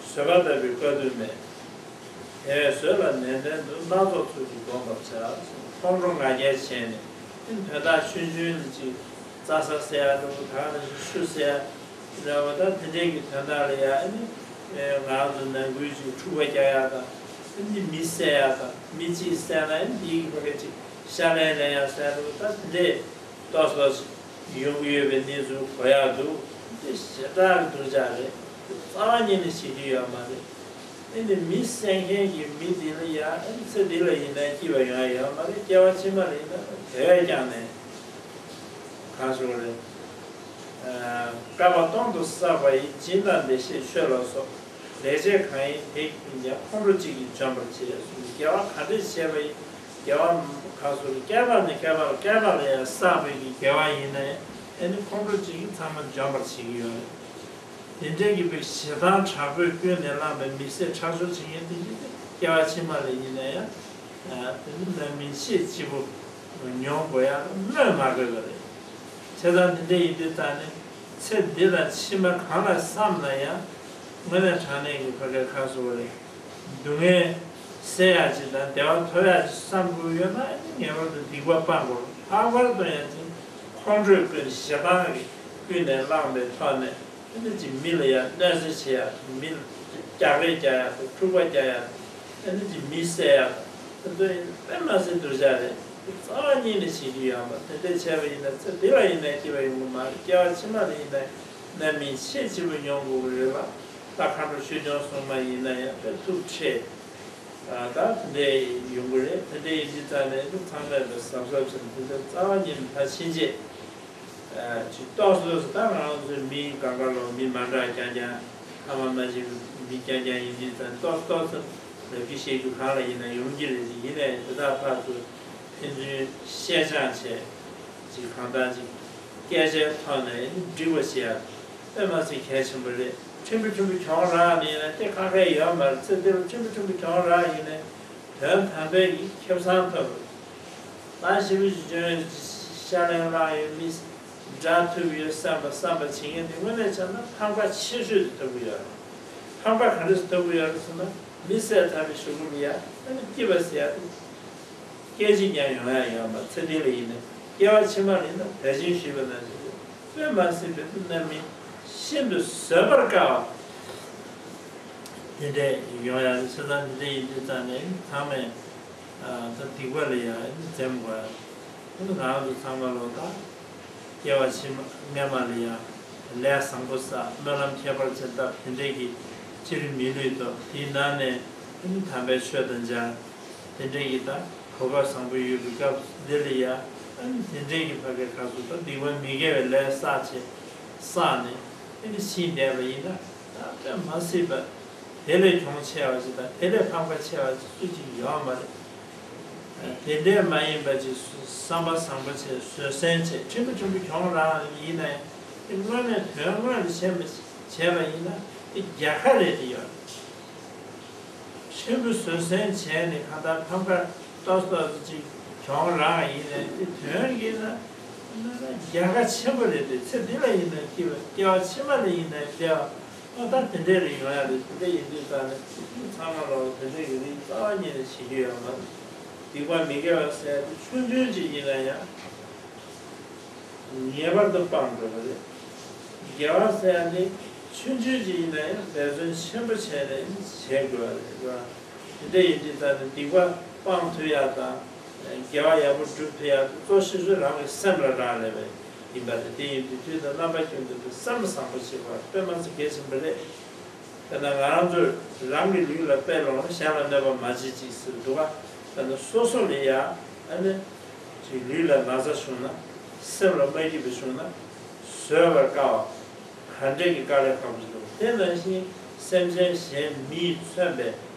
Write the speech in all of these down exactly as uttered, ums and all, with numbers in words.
བཟོད་པ་ལྟ་བུའི་དཀའ་སྡུག་མེད། དེ་བས་བཟོད་ལ་ནན་ཏན་དུ། སྣ་ཚོགས་ཚུལ་གྱིས་བསྒོམ་པར་བྱ། ཁོང་ཁྲོ་ང་རྒྱལ་བྱས་ནས་དོན་དག་ཆུང་ཆུང་ལ་ཅིག་རྩྭ་ས་བསད་ཡ་འདྲ་བོ། ད་ག་ནང་བཞིན་ཆུ་བསད་ཡ་འདྲ་བོ། ད་དེ་འདྲའི་གི་དོན་དག་ལ་ཡ་ཨ་ནི་ང་རང་ཚོ་ནང་ཁུལ་ཅིག་འཁྲུག་པ་རྒྱག་ཡ་དང་། ཨ་ནི་མི་བསད་ཡ་དང་། མི་གཅིག་བསད་ན་ཨ་ནི་དེའི་གི་ཕ་གི་ཅིག་ཤ་ལན་ལེན་ཡ་ཟེར་འདྲ་བོ། ད་དེ་འདྲའི་ཏོག་ཙམ་ཡོང་གི་ཡོད་པའི་གནས་ཚུལ་གོ་ཡག་འདུག་དེ་ཞེ་དྲག་གི་སྡུག་ཅག་རེད། རྩ་བ་ཉིད་ནས་བྱེད་རྒྱུ་ཡོད་མ་རེད། ཨེ་ནི་མི་བསད་མཁན་གྱི་མི་འདི་ལ་ཡ་ཨེ་ནི་ཚེ་འདི་ལ་ཡིན་ན་སྐྱིད་པ་ཡོང་ཡ་ཡོད་མ་རེད། སྐྱེ་བ་ཕྱི་མ་ལ་ཡིན་ན་དེ་བས་ཀྱང་ནས་གང་ཞིག་རེད། བསྐལ་པ་སྟོང་དུ་བསགས་པ་ཡི། སྦྱིན་དང་བདེ་གཤེགས་མཆོད་ལ་སོགས། ལེགས་སྤྱད་གང་ཡིན་དེ་ཡིས་ཀྱང་། ཁོང་ཁྲོ་གཅིག་གིས་འཇོམས་པར་བྱེད། དགེ་བ་ག་འདྲས་བྱས་པ་ཡིན། དགེ་བ་ག་སོགས་བསྐལ་པ་ནས་བསྐལ་པ་ལ་བསྐལ་པ་ལ་ཡང་བསགས་པའི་གི་དགེ་བ་ཡིན་ནའི་ཨེ་ནི་ཁོང་ཁྲོ་གཅིག་གིས་ཚང་མ་འཇོམས་པར་བྱེད་ཀྱི་ཡོད་རེད། དེ་འདྲའི་གི་བའི་ཞེ་སྡང་དྲག་པོས་ཀུན་ནས་བསླངས་པའི་མི་བཟད་ཁྲག་སྦྱོར་བྱེད་མཁན་དེ་འདྲ་དེ་སྐྱེ་བ་ཕྱི་མ་ལ་ཡིན་ན་ཡང་དེ་ནི་རྣམ་སྨིན་ཆེས་ལྕི་པོ་མྱོང་དགོས་ཡ་ལ་སྨོས་མ་དགོས་པ་རེད། བྱས་ཙང་དེ་འདྲ་ཡིན་དུས་ཙང་ནི་ཚེ་འདི་དང་ཕྱི་མ་གང་ལ་བསམ་ན་ཡང་དངོས་གནས་དྲང་གནས་ཀྱི་ཕ་གིར་ཁ་གསོ་བ་རེད། སྡུག་བསྔལ་སེལ་ཡག་ཅིག་དང་བདེ་བ་ཐོབ་ཡག་ཅིག་བསམ་དགོས་ཡོད་ན་ཨ་ནི་ངེས་པར་དུ་སྡིག་པ་སྤང་དགོས། ལྷག་པར་དུ་ཡང་ཅིག་ཁོང་ཁྲོས་ཀུན་ཞེ་སྡང་གིས་ཀུན་ནས་བསླངས་པའི་ཐོག་ནས་ཨ་ནི་ཅིག་མི་ལ་ཡང་གནོད་འཚེ་བྱེད་ཡག་མི་ལ་རྒྱག་རེས་རྒྱག་ཡག་དང་འཁྲུག་པ་རྒྱག་ཡག་དང་ཨ་ནི་ཅིག་མི་བསད་ཡག་དང་དེ་ཚོ་ཡིན་དཔེ་མ་སྲིད་སྡུག་ཅག་རེད། རྩ་བ་ཉིད་ནས་བྱེད་རྒྱུ་ཡོད་མ་རེད། དེ་འདྲས་བྱས་པ་ཡིན་ན་ཚེ་འདི་ལ་ཡིན་ན་སྐྱིད་པ་ཡོང་གི་མ་རེད། སྐྱེ་བ་ཕྱི་མ་ལ་ཡིན་ན་རྣམ་སྨིན་ཆེས་ཆེན་པོ་མྱོང་དགོས་ཀྱི་རེད་ལ། ད་མཁའ་འགྲོ་ཆོས་སྐྱོང་སྲུང་མ་ཡིན་ན་ཡང་དཔེ་ཐུགས་ཁྲལ་ད་དེ་འདྲས་ཡོང་གི་རེད། དེ་འདྲས་ཡིན་དུས་ཙང་ནས་ཚང་མས་ད་གཟབ་གཟབ་བྱས་ནས་དེ་འདྲ་རྩ་བ་ཉིད་ནས་ད་ཕྱིན་ཆད་ཅིག་ཏོག་ཙམ་ད་ང་རང་ཚོའི་མི་གང་ག་ལོ་མི་མ་འདྲ་རྐྱང་རྐྱང་ཕ་མ་མ་གཅིག་མི་རྐྱང་རྐྱང་ཡིན་དུས་ཙང་ཏོག་ཏོག་ཙམ་ལབ་རྒྱུ་བཤད་རྒྱུ་གང་ལ་ཡིན་ན་ཡོང་གི་རེད། ཅིག་ཡིན་ནའི་དེ་དག་ཕར་ཚུར་ཕན་ཚུན་བཤད་སྦྱང་བྱས་ཅིག་གང་ལྟར་ཅིག་སྐད་ཆའི་ཐོག་ནས་འགྲིག་པ་བྱེད་ཡ་དཔེ་མ་སྲིད་གལ་ཆེན་པོ་རེད། ཕྲན་བུ་ཕྲན་བུ་གྱོང་རག་ནས་ཡིན་ན་དེ་ཁག་ཁག་ཡོད་མ་རེད། ཚེ་འདི་ལ་ཕྲན་བུ་ཕྲན་བུ་གྱོང་རག་ཡིན་ནའི་དོན་དམ་པའི་གི་ཁེ་བཟང་ཐོབ་རེད། ད་ཞེ་པོ་ཅིག་བྱུང་ཡོད་ཅིག་ཤ་ལན་ལངས་ཡོད་མི་འདྲ་ཐུབ་ཡོད་བསམ་པ་བསམ་པ་བྱེད་མཁན་དེ་དངོས་གནས་བྱས་ན་ཕམ་ཁ་ཆེ་ཤོས་དེ་ཐོབ་ཀྱི་ཡོད་རེད། ཕམ་ཁ་ག་འདྲས་སེ་ཐོབ་ཀྱི་ཡོད་རེད་ཟེར་ན་མི་བསད་ཚར་བའི་གཞུག་གུ་ལ་ཡ་ཨ་ནི་སྐྱིད་པ་ཟེར་ཡ་དེ་སྐད་ཅིག་ཀྱང་ཡོང་ཡ་ཡོད་མ་རེད། ཚེ་འདི་ལ་ཡིན་ན་སྐྱེ་བ་ཕྱི་མ་ལ་ཡིན་ན་ད་གིན་ཞུས་པ་ནང་བཞིན་དཔེ་མ་སྲིད་པའི་རྣམ་སྨིན་ཤིན་ཏུ་བཟོད་པར་དཀའ་བ་དེ་འདྲས་ཡོང་ཡ་རེད། བྱས་ཙང་དེ་འདྲས་ཡིན་དུས་ཙང་ནས་ཚང་མས་ད་སྡིག་པ་ལ་ཡང་འཛེམ་དགོས། ང་རང་ཚོ་ཚང་མ་ལོ་ད་སྐྱེ་བ་ཕྱི་མ་སྔ་མ་ལ་ཡང་ལས་བཟང་པོ་བསགས། སྨོན་ལམ་ཁྱད་པར་ཅན་བཏབ། དེ་འདྲས་ཀྱི་ཕྱི་རོལ་མི་ལུས་ཐོབ། དེའི་ནང་ནས་དམ་པའི་ཆོས་དང་མཇལ། དེ་འདྲས་ཀྱི་ད་གོ་སྐབས་བཟང་པོ་ཡོད་པའི་སྐབས་འདི་ལ་ཡང་དེ་འདྲས་ཀྱི་ཕ་གི་ཁ་སོ་ད་སྡིག་པ་མི་དགེ་བའི་ལས་བསགས་བྱས་བསགས་ནས་ཕྱིན་བསྡད་པ་ཡིན་ན་ད་དཔེ་མ་སྲིད་པ། དེ་ལས་གྱོང་ཆེ་བ་ཞིག་དང་དེ་ལས་ཕམ་ཁ་ཆེ་བ་ཞིག་སུ་གཅིག་ཡོད་མ་རེད། དེ་འདྲས་མ་ཡིན་པ་ཅིག་བསམ་པ་བཟང་པོ་བྱས། བཟོད་བསྲན་བྱས། ཕྲན་བུ་ཕྲན་བུ་གྱོང་རག་ཡིན་ན་ཡང་དེ་དངོས་གནས་དོན་དངོས་ལ་བྱས་མ་བྱས་པ་ཡིན་ན་དེ་རྒྱལ་ཁ་རེད་དེ་ཡོད། ཕྲན་བུ་བཟོད་བསྲན་བྱས་ནས་གང་ལྟར་ཕམ་ཁ་ཏོག་ཙམ་ཅིག་གྱོང་རག་ཡིན་ན་དེ་དོན་གྱིས་ན་རྒྱལ་ཁ་ཆེན་པོ་རེད་དེ། ཚེ་འདི་ལ་ཡིན་ན་སྐྱིད་པ། སྐྱེ་བ་ཕྱི་མ་ལ་ཡིན་ན་བདེ་བ། ཨ་ད་དེ་འདྲས་རེ་ཡོང་ཡ་རེད། དེ་འདྲས་ཡིན་དུས་ཙང་ནས་ཚང་མ་ལོ་དེ་འདྲས་ཀྱི་རིགས་རྩ་བ་ཉིད་ནས་བྱེད་རྒྱུ་ཡོད་མ་རེད། སྡིག་པ་མི་དགེ་བ་ཟེར་ཡ་དེ་ཆུང་ཆུང་ཅིག་ཡིན་ན་ཡང་ངེས་པར་དུ་སྤང་དགོས་པ་རེད། དགེ་བ་ཟེར་ཡ་དེ་ཆུང་ཆུང་ཅིག་ཡིན་ན་ཡང་འབད་བརྩོན་ཆེན་པོ་བྱས་ནས་བྱེད་དགོས་པ་རེད། དེ་འདྲས་ཡིན་དུས་ཙང་ནས་སྡིག་པ་སྤང་ཐུབ་ཡ་དང་དགེ་བ་ཡག་པོ་སྒྲུབ་ཐུབ་ཡ་དེ་གཙོ་ཆེ་ཤོས་རང་གི་སེམས་ལ་རག་ལས་པ་ཡིན་པ་རེད། དེ་ཡིན་དུས་དུས་དང་རྣམ་པ་ཀུན་ཏུ་སེམས་བཟང་པོ་བྱེད་པ་དཔེ་མ་སྲིད་གལ་ཆེན་པོ་རེད། དཔེར་ན་ང་རང་ཚོས་རང་གི་ལུས་ལ་དཔེ་ལོངས་ན་གཞན་ལ་གནོད་པ་མ་བྱེད་ཅིག་ཟེར་འདུག་ག་དཔེར་ན་སོ་སོ་ལ་ཡ་ཨ་ནི་ཅིག་ལུས་ལ་ན་ཚ་བྱུང་ན་སེམས་ལ་མ་སྐྱིད་པ་བྱུང་ན་བཟོད་པར་དཀའ་བ་ག་འདྲས་ཀྱི་དཀའ་ལས་ཁག་པོ་ཞིག་འདུག་དེ་ནང་བཞིན་སེམས་ཅན་གཞན་མི་ཡིས་མཚོན་པའི་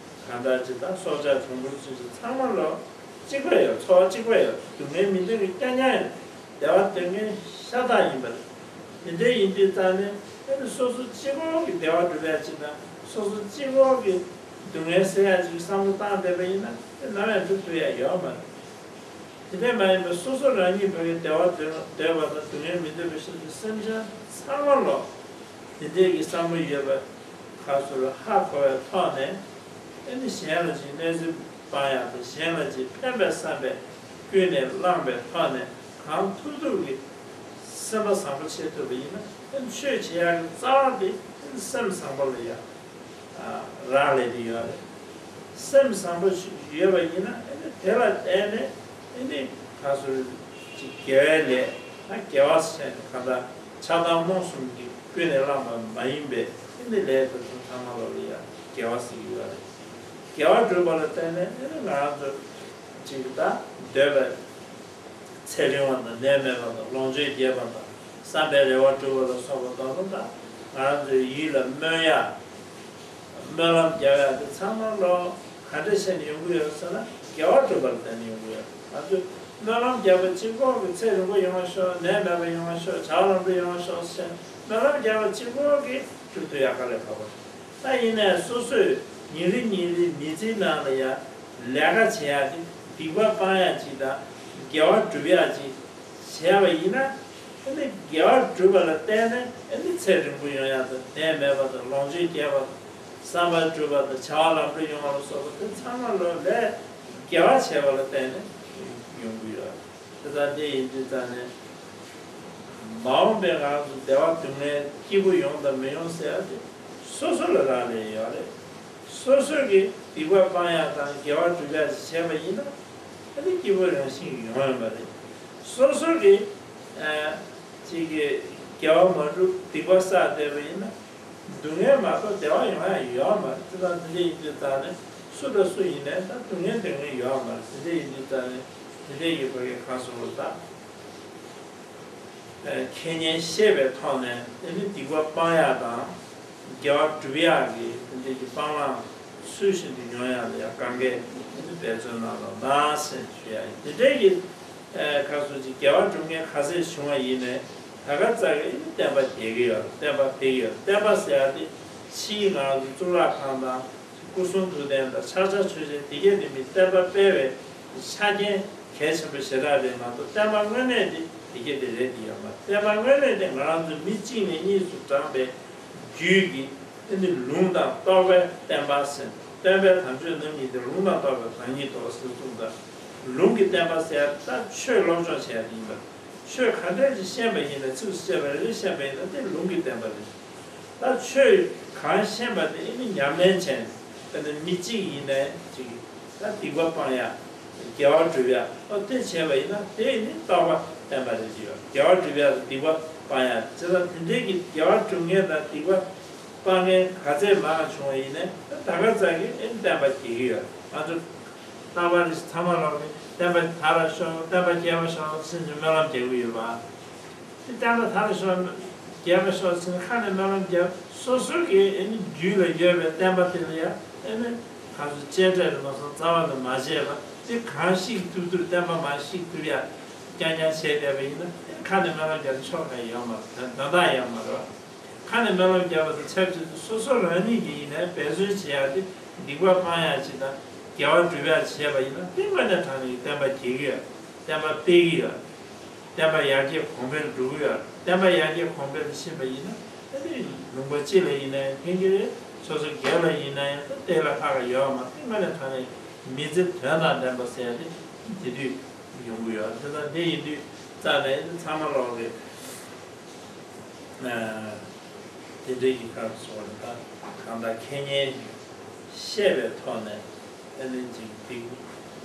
གང་ལྟར་ཅིག་དང་སྲོག་ཆགས་གྲོག་སྦུར་ཚོ་ཚང་མ་ལོ་གཅིག་པ་ཡོད། འཚོ་བ་གཅིག་པ་ཡོད། སྡུག་བསྔལ་མི་འདོད་མཁན་རྐྱང་རྐྱང་ཡོད། བདེ་བ་འདོད་མཁན་ཤ་སྟག་ཡིན་པ་རེད། དེ་འདྲ་ཡིན་དུས་ཙང་ནས་ཨ་ནི་སོ་སོ་གཅིག་པོ་གི་བདེ་བ་སྒྲུབ་ཡ་ཅིག་དང་སོ་སོ་གཅིག་པོ་གི་སྡུག་བསྔལ་སེལ་ཡ་ཅིག་བསམ་བློ་བཏང་བསྡད་པ་ཡིན་ན་དེ་ནམ་ཡང་སྒྲུབ་ཐུབ་ཡ་ཡོད་མ་རེད། དེ་འདྲ་མ་ཡིན་པར་སོ་སོ་རང་ཉིད་བོད་ཀྱི་བདེ་བ་འདོད་འདོད་པ་དང་སྡུག་བསྔལ་མི་འདོད་པའི་ཕྱིར་དུ་སེམས་ཅན་ཚང་མ་ལོ་དེ་འདྲའི་གི་བསམ་བློ་ཡོད་པ་ ཁ་སོར་ཧ་གོ་བའི་ཐོག་ནས། ཨེ་ནི་གཞན་ལ་ཅིག་གནོད་འཚེ་སྤང་ཡག་དང་། གཞན་ལ་ཅིག་ཕན་པའི་བསམ་པས་ཀུན་ནས་བསླངས་པའི་ཐོག་ནས། གང་ཐུབ་ཐུབ་ཀྱིས་སེམས་པ་བཟང་པོ་བྱེད་ཐུབ་པ་ཡིན་ན། ཨེ་ནི་ཆོས་བྱེད་ཡག་གི་རྩ་བ་དེ་ཨེ་ནི་སེམས་བཟང་པོ་ལ་ཡ་རག་ལས་ཏེ་ཡོད་རེད། སེམས་བཟང་པོ་ཞིག་ཡོད་པ་ཡིན་ན། ཨེ་ནི་དེ་ལ་བརྟེན་ནས་ཨེ་ནི་ཁ་སོར་ཅིག་དགེ་བའི་ལས། ད་དགེ་བ་ཟེར་ནས་གང་ལྟར་ཆགས་སྡང་རྨོངས་གསུམ་གྱིས་ཀུན་ནས་བསླངས་པ་མ་ཡིན་པའི་ཨེ་ནི་ལས་དེ་ཚོ་ཚང་མ་ལོ་ལ་ཡ་དགེ་བ་ཟེར་གྱི་ཡོད་རེད། དགེ་བ་བསྒྲུབ་པ་ལ་བརྟེན་ནས་ཨེ་ནི་ང་རང་ཚོ་ཅིག་ད་འདོད་པའི་ཚེ་རིང་བ་དང་ནད་མེད་པ་དང་ལོངས་སྤྱོད་རྒྱས་པ་དང་། བསམ་པའི་རེ་བ་འགྲུབ་པ་ལ་སོགས་པ་དང་། ད་ང་རང་ཚོའི་ཡིད་ལ་སྨོན་ཡག་སྨོན་ལམ་རྒྱག་ཡག་དེ་ཚང་མ་ལོ་ག་འདྲ་བྱས་ནས་ཡོང་གི་ཡོད་ཟེར་ན། དགེ་བ་སྒྲུབ་པ་ལ་བརྟེན་ནས་ཡོང་གི་ཡོད། ང་ཚོས་སྨོན་ལམ་རྒྱག་པ་གཅིག་པོ་གིས་ཚེ་རིང་པོ་ཡོང་བ་ཤོག་ནད་མེད་པ་ཡོང་བ་ཤོག་བྱ་བ་ལམ་འགྲོ་ཡོང་བ་ཤོག་ཟེར་ནས་སྨོན་ལམ་རྒྱག་པ་གཅིག་པོ་གིས་འགྲུབ་ཐུབ་ཡག་ག་ལས་ཁག་པོ་རེད། ད་ཡིན་ནའི་སོ་སོས་ཉིན་རེ་ཉིན་རེ་མི་ཚེའི་ནང་ལ་ཡ་ལས་ཀ་བྱེད་ཡག་ཅིག་སྡིག་པ་སྤང་ཡག་ཅིག་དང་། དགེ་བ་སྒྲུབ་ཡག་ཅིག་བྱས་པ་ཡིན་ན། ཨ་ནི་དགེ་བ་སྒྲུབ་པ་ལ་བརྟེན་ནས་ཨ་ནི་ཚེ་རིང་པོ་ཡོང་ཡག་དང་། ནད་མེད་པ་དང་། ལོངས་སྤྱོད་རྒྱས་པ་དང་། བསམ་པ་འགྲུབ་པ་དང་། བྱ་བ་ལམ་འགྲོ་ཡོང་བ་ལ་སོགས་པ་དེ་ཚང་མ་ལོ་ལས་དགེ་བ་བྱས་པ་ལ་བརྟེན་ནས་ཡོང་གི་ཡོད། དེ་ལྟར་དེ་ཡིན་དུས་ཙང་ནས། མ་འོངས་པའི་ང་རང་ཚོ་བདེ་བ་སྡུག་བསྔལ་སྐྱིད་པོ་ཡོང་དང་མི་ཡོང་ཟེར་ཡག་དེ་སོ་སོ་ལ་རག་ལས་ཡོད་རེད། སོ་སོ་གིས་སྡིག་པ་སྤང་ཡག་དང་། དགེ་བ་སྒྲུབ་ཡག་ཅིག་བྱས་པ་ཡིན་ན། ཨ་ནི་སྐྱིད་པོ་རང་བཞིན་ཡོང་ཡོད་མ་རེད། སོ་སོ་གིས་ཨ་ཅིག་གིས་དགེ་བ་མ་སྒྲུབ་སྡིག་པ་བསགས་བསྡད་པ་ཡིན་ན། སྡུག་བསྔལ་མ་གཏོགས་བདེ་བ་ཡོང་ཡག་ཡོད་མ་རེད། དེ་དང་དེ་འདྲ་ཡིན་དུས་ཙང་ནས་སུ་དང་སུ་ཡིན་ནའི་ད་སྡུག་བསྔལ་སྡུག་བསྔལ་ཡོད་མ་རེད། དེ་འདྲ་ཡིན་དུས་ཙང་ནས་དེ་འདྲ་ཡིན་པ་གི་གང་སོང་བ་ད། ཨ་ཁེ་ཉེན་ཤེས་པའི་ཐོག་ནས་དེ་ནི་སྡིག་པ་སྤང་ཡག་དང་། དགེ་བ་སྒྲུབ་ཡག་གི་དེ་འདྲའི་གི་སྤང་བླང་ཚུལ་བཞིན་དུ་ཡོང་ཡག་ལ་ཡང་གང་གས་དེ་ནི་འབད་བརྩོན་གནང་རོགས་གནང་ཟེར་ཞུ་ཡག་ཡིན། དེ་འདྲའི་གི་ཨ་ཁ་སོ་ཅིག་དགེ་བ་སྒྲུབ་མཁན་ག་ཚད་བྱུང་བ་ཡིན་ནའི། ད་ག་ཙ་གི་ཨ་ནི་བསྟན་པ་རྒྱས་ཀྱི་ཡོད། བསྟན་པ་འཕེལ་གྱི་ཡོད། བསྟན་པ་ཟེར་ཡག་དེ་ཕྱིའི་ང་རང་ཚོ་གཙུག་ལག་ཁང་དང་། སྐུ་གསུང་ཐུགས་རྟེན་དང་། ཕྱག་རྒྱ་མཆོད་ཆེན་དེ་གས་དེ་མིན། བསྟན་པ་སྤེལ་བའི་ཆ་རྐྱེན་གལ་ཆེན་པོ་ཞེ་དྲག་རེད་མ་གཏོགས། བསྟན་པ་དངོས་གནས་དེ་དེ་གས་དེ་རེད་དེ་ཡོད་མ་རེད། བསྟན་པ་དངོས་གནས་དེ་ང་རང་ཚོ་མི་གཅིག་ནས་གཉིས་སུ་བགྲངས་པའི་རྒྱུད་ཀྱི་ཨ་ནི་ལུང་དང་རྟོགས་པའི་བསྟན་པ་ཟེར། སྟོན་པའི་དམ་ཆོས་རྣམ་གཉིས་ཏེ། ལུང་དང་རྟོགས་པའི་བདག་ཉིད་དོ་ཟེར་གསུངས་ཙང་། ལུང་གི་བསྟན་པ་ཟེར་ཡག་ད་ཆོས་སློབ་སྦྱོང་བྱེད་ཡག་དེ་ཡིན་པ། ཆོས་ག་འདྲ་ཞིག་ཤེས་པ་ཡིན་ན། ཚིགས་སུ་བཅད་པ་རེ་རེ་ཤེས་པ་ཡིན་ན་དེ་ལུང་གི་བསྟན་པ་རེད། ད་ཆོས་གང་ཤེས་པ་དེ་ཨ་ནི་ཉམས་ལེན་བྱས་ནས། དཔེར་ན་མི་གཅིག་ཡིན་ནའི་ཅིག་ད་སྡིག་པ་སྤང་ཡག་དགེ་བ་སྒྲུབ་ཡག་ཨོ་དེ་བྱས་པ་ཡིན་ན་དེ་ནི་རྟོགས་པ་བསྟན་པ་རེད་ཅེས་པ། དགེ་བ་སྒྲུབ་ཡག་དང་སྡིག་པ་སྤང་ཡག་ཅེས་པ་དེ་འདྲའི་གི་དགེ་བ་སྒྲུབ་མཁན་དང་སྡིག་པ་སྤང་མཁན་ག་ཚད་མང་བྱུང་བ་ཡིན་ནའི་ད་ག་ཙམ་གྱིས་ཨེ་བསྟན་པ་རྒྱས་ཀྱི་ཡོད། ང་ཚོ་རྣམ་པ་ཚང་མ་ལོག་གིས་བསྟན་པ་དར་ལ་ཤོག་བསྟན་པ་རྒྱས་པ་ཤོག་ཟེར་ནས་སྨོན་ལམ་རྒྱག་གི་ཡོད་པ། དེ་བསྟན་པ་དར་ལ་ཤོག་རྒྱས་པ་ཤོག་ཟེར་ནས་ཁ་ནས་སྨོན་ལམ་རྒྱབ། སོ་སོ་གི་ཨེ་ནི་རྒྱུད་ལ་ཡོད་པའི་བསྟན་པ་དེ་ལ་ཡང་ཨེ་ནི་ག་ཚོད་གཅེས་སྤྲས་རེད་མ་སོང་རྩ་བ་ནས་མ་བྱས་པ། དེ་གང་བཤིག་ཐུབ་ཐུབ་བསྟན་པ་མར་བཤིག་ཐུབ་ཡག་རྐྱང་རྐྱང་བྱས་བསྡད་པ་ཡིན་ན། ཨེ་ཁ་ནས་སྨོན་ལམ་རྒྱབ་ན་ཆོག་ག་ཡོད་མ་རེད། དོན་དག་ཡོད་མ་རེད་བ། ཁ་ནས་སྨོན་ལམ་རྒྱབ་པ་དང་ཆབས་ཅིག་ཏུ་སོ་སོ་རང་ཉིད་ཀྱིས་ཡིན་ནའི་འབད་བརྩོན་བྱེད་ཡག་དེ། སྡིག་པ་སྤང་ཡག་ཅིག་དང་དགེ་བ་སྒྲུབ་ཡག་ཅིག་བྱས་པ་ཡིན་ན་དེ་དངོས་གནས་དྲང་གནས་ཀྱི་བསྟན་པ་རྒྱས་ཀྱི་ཡོད། བསྟན་པ་སྤེལ་གྱི་ཡོད། བསྟན་པ་ཡར་རྒྱས་གོང་འཕེལ་འགྲོ་གི་ཡོད། བསྟན་པ་ཡར་རྒྱས་གོང་འཕེལ་དུ་ཕྱིན་པ་ཡིན་ན་ཨ་ནི་ལུང་པ་སྤྱི་ལ་ཡིན་ནའི་ཕན་གྱི་རེད། སོ་སོ་སྒེར་ལ་ཡིན་ན་ཡང་ད་དེ་ལས་ལྷག་ག་ཡོད་མ་རེད། དངོས་གནས་དྲང་གནས་མི་ཚེ་དོན་དང་ལྡན་པ་ཟེར་ཡག་དེ་དེ་དུས་ཡོང་གི་ཡོད། དེ་ལྟར་དེ་ཡིན་དུས་ཙང་ནས་ཚང་མ་ལོག་གི་དེ་འདྲའི་གི་ཁར་སོང་བ་རེད། ད་གང་ལྟར་ཁེ་ཉེན་ཤེས་པའི་ཐོག་ནས་ཨ་ནི་ཅིག་སྡིག་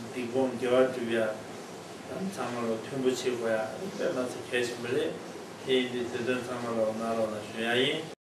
སྡིག་སྤོང་དགེ་བ་སྒྲུབ་ཡག་ཚང་མ་ལོ་མཐུན་པོ་བྱེད་དགོས་ཡག་དཔེ་མ་ཚད་གལ་ཆེན་པོ་རེད། དེ་ཡིན་དུས་དེ་དོན་ཚང་མ་ལོ་གནང་རོགས་གནང་ཞུ་ཡག་ཡིན།